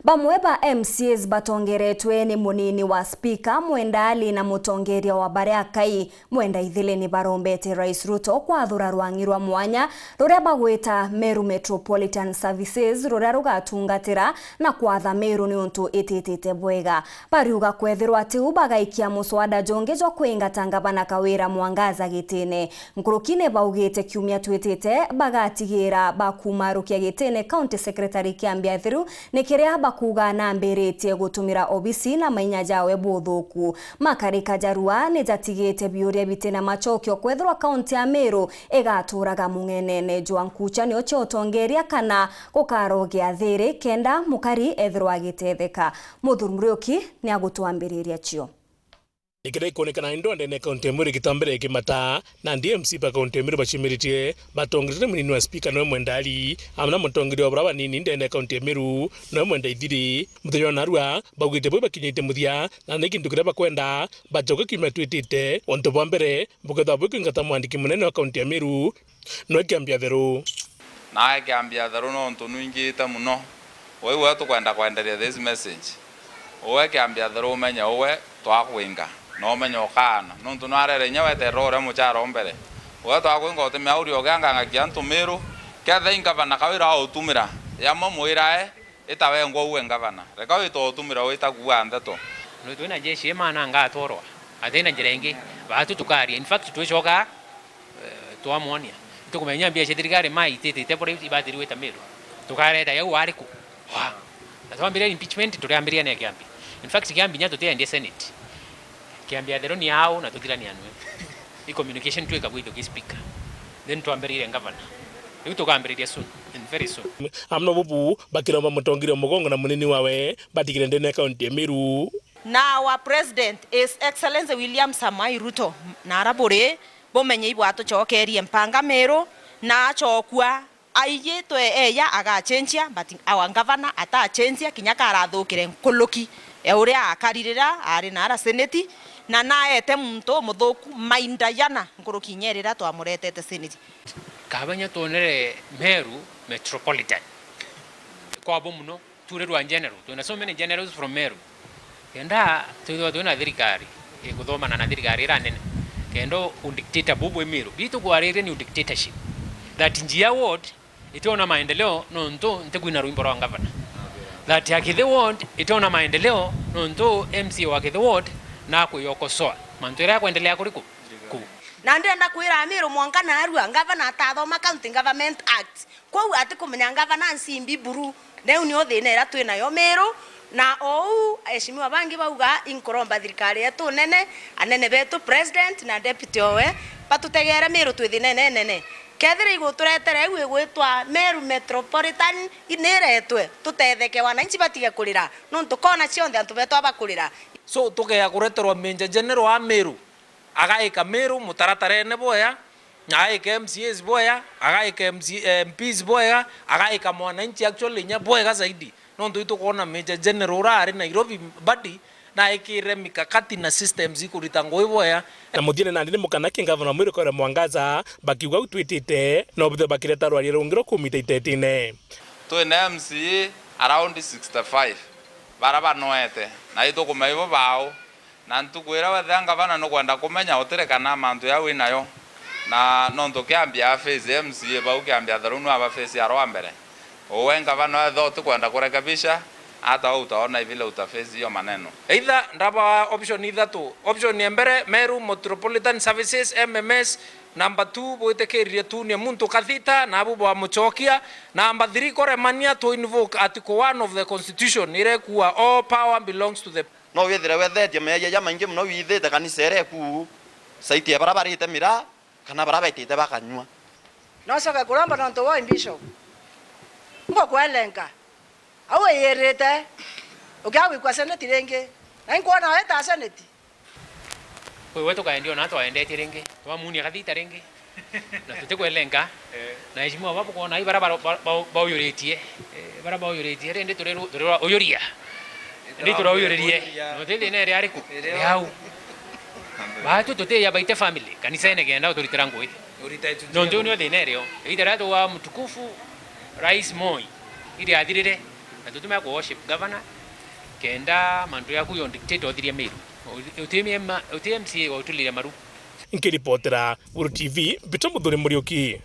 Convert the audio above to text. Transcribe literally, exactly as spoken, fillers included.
Bamwe ba M C As batongeretwe ni munini wa spika Mwenda Ali na mutongeria wa baria akai Mwenda Ithili ni barombete Rais Ruto kwathura rwang'i rwa mwanya ruria bagwita Meru Metropolitan Services, ruria rugatungatira na kwatha Meru niuntu ititite bwega. Bariuga kwethirwa tiu bagaikia muswada jungi jwa kwingata ngavana Kawira Mwangaza gitine. Nkuruki ni baugite kiumia twitite bagatigira bakumarukia gitine County Secretary Kiambi Athiru ni kiria bakuuga nambiritie gutumira obisi na mainya jawe buthuku. Makarika jarua ni jatigite biuria bitina macokio kwethirwa kaunti ya Meru igaturaga mung'enene jwa nkuchanio cia utongeria kana gukarogia thiri kenda mukari ethirwa agitetheka. Muthuri Muriuki ni agutwambiriria cio. Ni kiria ikwonekana indo ndene ya kaunti ya Meru igitambira ikimata, nandi M C A ba kaunti ya Meru bacimiritie batongeretwe ni munini wa spika nowe Mwenda Ali, amwe na mutongeria wa baria banini ndene ya kaunti ya Meru nowe Mwenda Ithiri. Muthenya wa narua baugite bau bakinyite muthia, na ni kintu kiria bakwenda bacoke kiumia twitite. Untu bwa mbere bukethirwa bwi kwingata mwandiki munene wa kaunti ya Meru nowe Kiambi Athiru. Nawe Kiambi Athiru nontu nwingite muno. Uu we tukwenda kwenderia this message. Uwe Kiambi Athiru umenye uwe twakwinga, na umenye ukaana. Nontu nwarere inya weterera uria muchara o mbere. Uwe twakwinga uti miauri ugianganga kia antu Meru, kethira i ngavana Kawira autumira, yamwe mwirae, ita wengwa uwe ngavana. Reka wita utumira wita kuua ndeto. Nontu twina jeshi imananga atwarwa. Atina njira ingi. Baatu tukaria. In fact, twicoka eh, twamwonia. Tukumenya mbia cia thirikari ma ititite buria ibatiri gwita Meru. Tukareta yau wari ku? Wa. Na twambiria impeachment, turiambiria na Kiambi. In fact, Kiambi nya tutiendie Senate. Kiambi Athiru ni au na tuthirania nwe. I communication twika gwithu ki speaker. Then twambiririe governor. Riu tukambiriria soon, and very soon. Amwe na bubu bakiromba mutongeria mugongo na munini wawe batigire ndene ya kaunti ya Meru. Na our president, His Excellency William Samoei Ruto, nara buri, bumenye ibwatucokerie mpanga Meru, na acokua aigitwe eya agacenjia, but our governor atacenjia, kinya karathukire nkuruki ya uria akari riria ari nara seneti, na naete muntu umuthuku mainda yana nkuruki inya riria twamuretete seneti. Kaba inya twonere Meru Metropolitan. Kwabo muno. Turirwa general, twina so many generals from Meru. Kenda twithirwa twina thirikari ikuthomana na thirikari ira nene, kenda u dictator bubu bwi Meru. Bitu kwariria ni u dictatorship. That Njia ward itiona maendeleo nontu ntikwina rwimbo rwa governor. That ya Kithi ward itiona maendeleo nontu M C A wa Kithi ward nakwiyokosoa mantu iria akwendelea kuriku ku. Na ndenda kwira Meru mwanka narua, governor atathoma County Government Act. Kwou atikumenya ngavana ncimbi buru. Neu nio thina iria twi nayo Meru, na ou eshimiwa bangi bauga, inkuromba thirikari yetu nene, anene betu, president na deputy owe, batutegere Meru twi thinene nene. Kethira iguturetera iu igwitwa Meru Metropolitan niretwe, tutetheke, wananchi batige kurira, nontu kona cionthe antu betu abakurira. So, tukeya kureterwa Major General wa Meru, agaika Meru mutaratarene bwega, agaika M C As bwega, agaika M C, eh, M Ps bwega, agaika mwananchi actually inya bwega zaidi. Nontu itukwona Major General ura ari Nairobi badi, naikire mikakati na systems ikurita ngui bwega. Na muthiene nandi ni mukana ki ngavana Mwiru Kawira Mwangaza, bakiuga u twitite, no bithwe bakireta rwaria rungi rwa kumita itetine. Twina M C A around sixty-five, bara banoete, na itukumenya ibo bao. Na ntuku iria wethira ngavana nukwenda kumenya utiri kana mantu jau inayo. Na nontu Kiambi a face M C A bau, Kiambi Athiru nu aba face arwa mbere. Uwe ngavana wethira utikwenda kurekebisha, ata u utaona ivile uta face iyo maneno. Either ndaba option ithatu. Option ya mbere, Meru Metropolitan Services, M M S, number two, bwitikiririe tunie muntu kathita, nabu bwamucokia. Number three, kuremania to invoke article one of the constitution, iria ikuuga all power belongs to the No withire wethetie meeyia jamaingi mono withite kanisa iria eku, saiti ya baria barite miraa, kana baria baitite bakanyua. Nocoke kuromba nontu woi, Bishop. Ngukwelenga. Au wiyirite. Ukia gwikua seneti ringi. Na inkwona wita seneti. Kwi we tukaendia ona twaendetie ringi. Twamuunia kathita ringi. Na tutikwelenga. Eh. Na eshimiwa babu kwona ai bara ba-, ba-, ba-, bauyuritie. Eh, bara bauyuritie, rindi turi ru-, turi rwa uyuria. Ndi turauyuririe. Uyuria. No ti thina iri ariku? Iri au. Batu tutiya baite family kanisene kenda uturitira ngui. Nontu nio thina irio. Ithira tuwa mtukufu Rais Moi. Iri athirire. Na tutumea ku worship governor, kenda mantu yaku yo dictate uthirie Meru. Uti M C A wa utuliria maru. Nkiripotera Guru T V, Peter Muthuri Muriuki.